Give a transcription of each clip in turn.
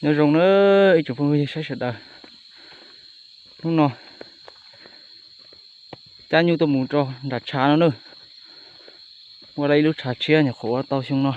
Nyob zoo na ib tsoom phooj ywg saib sawv daws, hnub no cab nyuj tuaj mus rau nram tshav no na. Ua lawm ib lub tshav tshiab nyuam qhuav ua tau xyoo no,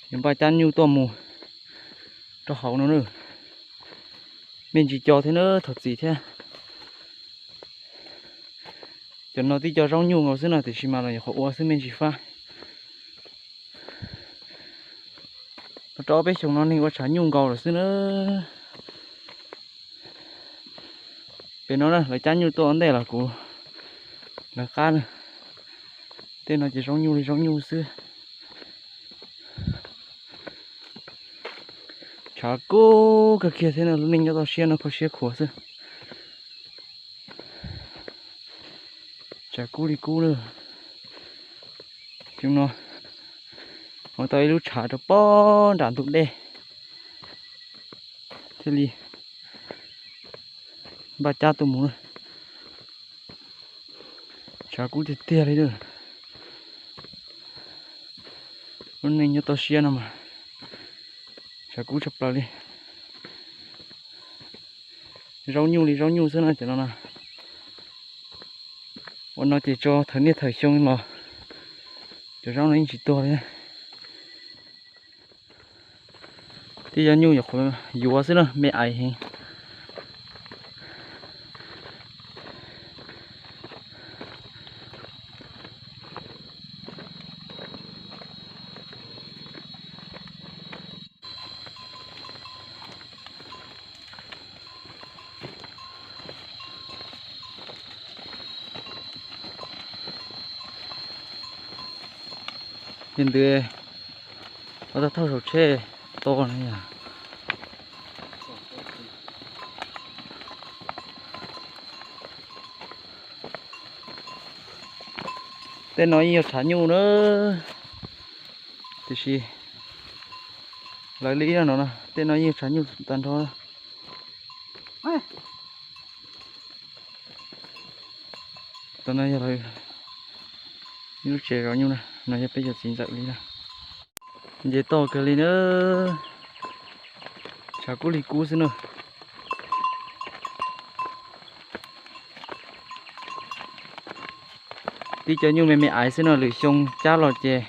yuav npaj cab nyuj tuaj mus rau hauv no na. Me ntsis co thiab na, thov txim thiab. Cov no tib co zaub nyuj nkaus xwb no, tiam sis mas los nyuam qhuav ua xwb me ntsis fab. Rau ob peb xyoos no neeg ua tshav nyuj nkaus lawm xwb na. Pem no na lawv cab nyuj tuaj ua ntej los kuv lawv qab na. Tej no ces zaub nyuj li zaub nyuj xwb. Tshav kub kawg kiag thiab na, lub neej nyob toj siab no kho siab khuav xwb. Tshav kub li kub na. Xyoo no ua tau ib lub tshav rau pob nram ntug dej thiaj li npaj cab tuaj mus na. Tshav kub tiag tiag li na. Lub neej nyob toj siab no mas tshav kub tshaj plaws li. Zaub nyuj li zaub nyuj xwb no cov no na. Ua no ces tso thawm niaj thawm xyoo los cov zaub no yeej tsis tuag li. Tib co nyuj nyuam qhuav yuav xwb na, me ais heev. Ces ntawd ua tau thauj saum tsheb to no yog. Tej no yeej yog tshav nyuj na, tiam sis lawv li no no, tej no yeej yog tshav nyuj tag nrho. Tam no yog lawv ib lub tsev zov nyuj na, no yog peb cov txiv ntxawm li na. Nce toj kawg li na, tshav kub li kub xwb na. Tib cov nyuj me me aiv xwb no, lwm xyoo cab los ces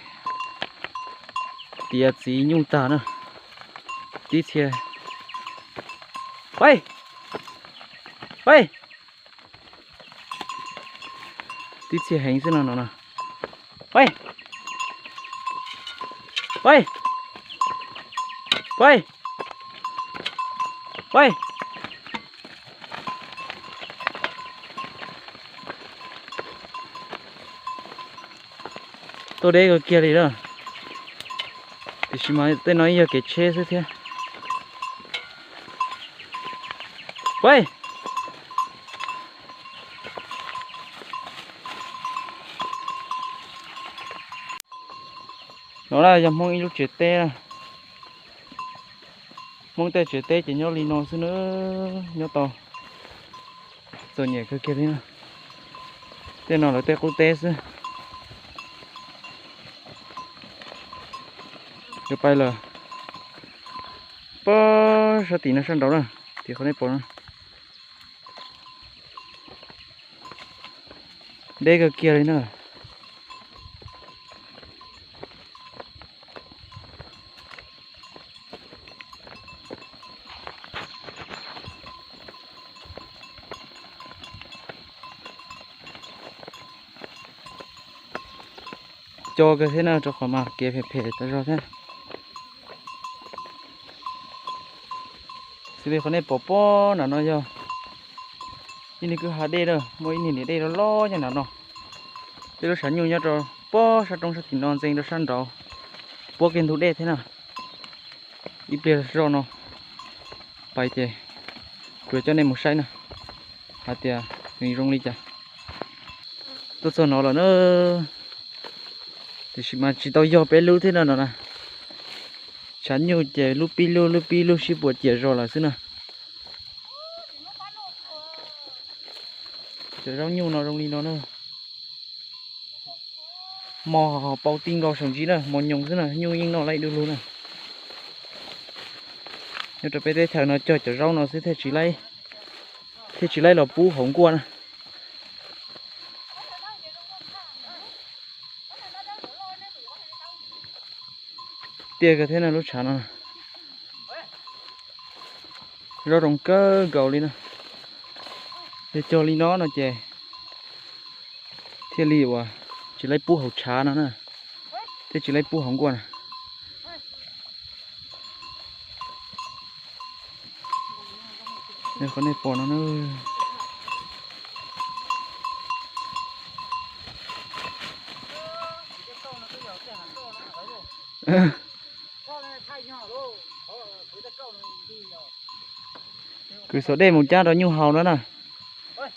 tiav txiv nyuj tag na. Tib txhia, pab, pab, tib txhia heev xwb no no. Pab, pab, pab, pab. Tuaj deb kawg kiag li lawm, tiam sis mas tej no ib yog kev tsheb xwb thiab. Pab, no na yog Hmoob ib lub tsev teb na. Hmoob tej tsev teb ces nyob li no xwb na, nyob tau txom nyem kawg kiag li na. Tej no lawv tej qub teb xwb. Yuav pais lawm, pob sab tim no sab nraud na, tim qhov nej pom no. Deb kawg kiag li na. Co kawg thiab na, rau qhov mas kev phem phem tas zog thiab. Xws li qhov nej pom pob nram no yog ib niag kwj ha dej na, muaj ib niag niam dej loj loj nyob nram no. Peb lub tshav nyuj nyob rau pob sab roob sab tim no ntxeev rau sab nraud, puab kiag ntug dej thiab na. Ib pliag zoj no pais ces kuv yuav coj nej mus saib na, hais tias nws zoo li cas. Tuaj txog no lawm na, tiam sis mas tsis tau yog peb lub thiab no no na. Tshav nyuj ces lub pib lub lub pib lub sib puas ciam zos lawm xwb na. Cov zaub nyuj no zoo li no na. Mos pau ti nkaus saum ntsis na, mos nyoos xwb na, nyuj yeej noj laij du lug na. Nyob rau peb teb chaws no cog cov zaub no xwb thiaj tsis laib, thiaj tsis laib los pub hauv nkuaj na. Tiaj kawg thiab na lub tshav no. Zaub zoo kawg nkaus li na. Yog cog li no no ces thiaj li uas tsis laib pub hauv tshav no na, thiaj tsis laib pub hauv nkuaj na. Qhov nej pom no na. Kwv xuas dej mus cab rau nyuj haus no na,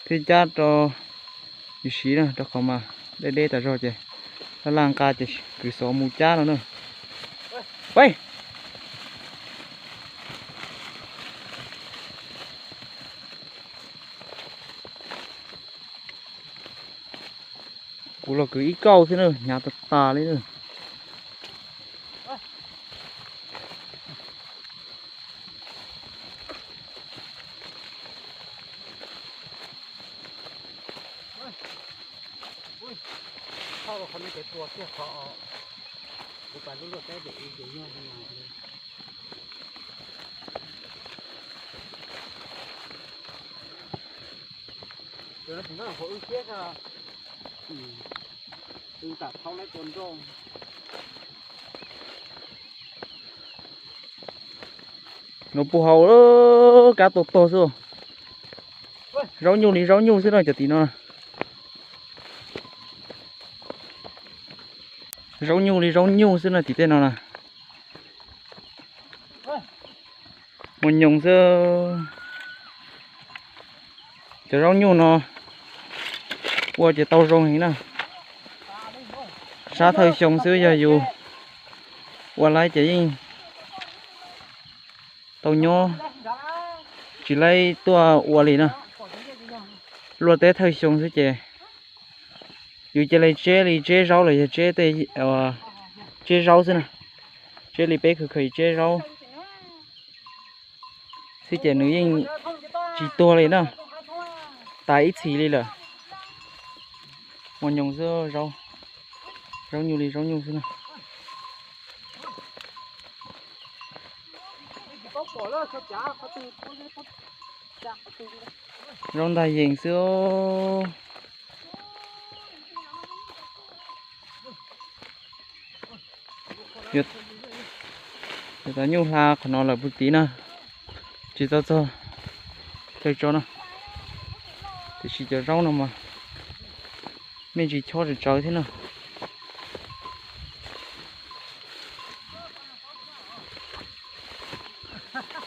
thiab cab rau yus siv na, rau qhov mas deb deb tas zog ces laj laj nqa ces kwv xuas mus cab no na. Kuv los kwv ib kauj xwb na, hnyav tas tas li na. Los puag hauv kab tuag tuag xwb. Zaub nyuj li zaub nyuj xwb no cov tim no. Zaub nyuj li zaub nyuj xwb no tim tej no na. Muaj nyoos xwb. Cov zaub nyuj no ua ces tau zoo heev na. Sab thawj xyoo xwb yog yus ua laib ces yeej tau nyob, tsis laib tuaj ua li na. Luaj teb thawj xyoo xwb ces yus cia li tseb li tseb zaub los yog tseb tej, tseb zaub xwb na. Tseb li peb khwv khwv tseb zaub xwb ces nws yeej tsis tuag li na, tas ib txhis li lawm. Muaj nyoos xwb, zaub nyuj li zaub nyuj xwb na. Zaub ntag yees xwb. Yog tas nyuj hla qhov no lawm puag tid na, tsis tau txog chaw tso na. Tiam sis cov zaub no mas me ntsis chob tsawv tsawv thiab na.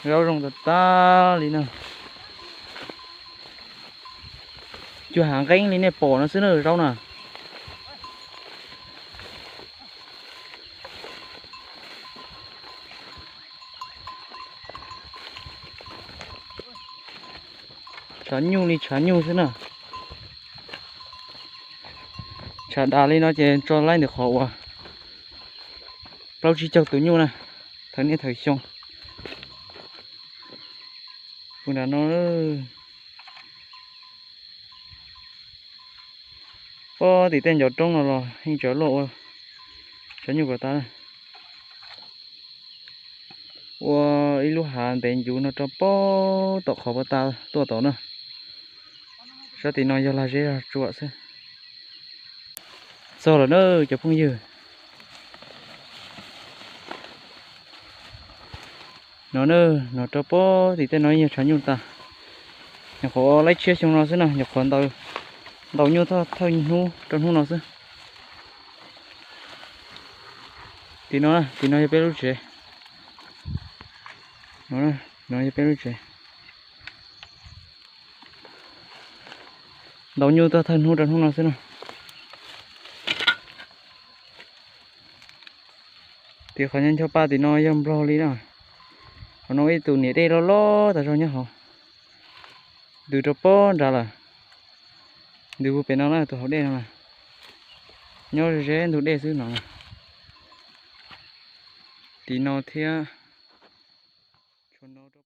Zaub zoo tas tas li na. Cuag hav nqeeb li nej pom no xwb na zaub na. Tshav nyuj li tshav nyuj xwb na. Tshav dav li no ces tso laib ntawm qhov uas plaub tsib caug tus nyuj na, thawm niaj thawm xyoo. Tus nram no, pob tim tej ncov roob no los yeej tseem luaj ua tshav nyuj kom tas. Ua ib lub hav ntev ncuv no rau pob tom qhov puag ta tuaj tod na. Sab tim no yog lag zeb zog tsuam xwb. Txog lawm na cov phooj ywg. No na, no rau pob tim tej no yog tshav nyuj tas. Nyuam qhuav laib tshiab xyoo no xwb na, nyuam qhuav ntaus nyuj thawj hnub rau hnub no xwb. Tim no, tim no yog peb lub tsev. No, no yog peb lub tsev. Ntaus nyuj tuaj thawj hnub rau hnub no xwb na. Tim qhov nyob ncho pa tim no yog nplog li na. Qhov no ib tus niam dej loj loj tas zog nyob hauv. Ntws rau pob nrad lawm. Ntws puag pem no na, tus hauv dej no na. Nyob ze ntug dej xwb no. Tim no thiab. Tus no rau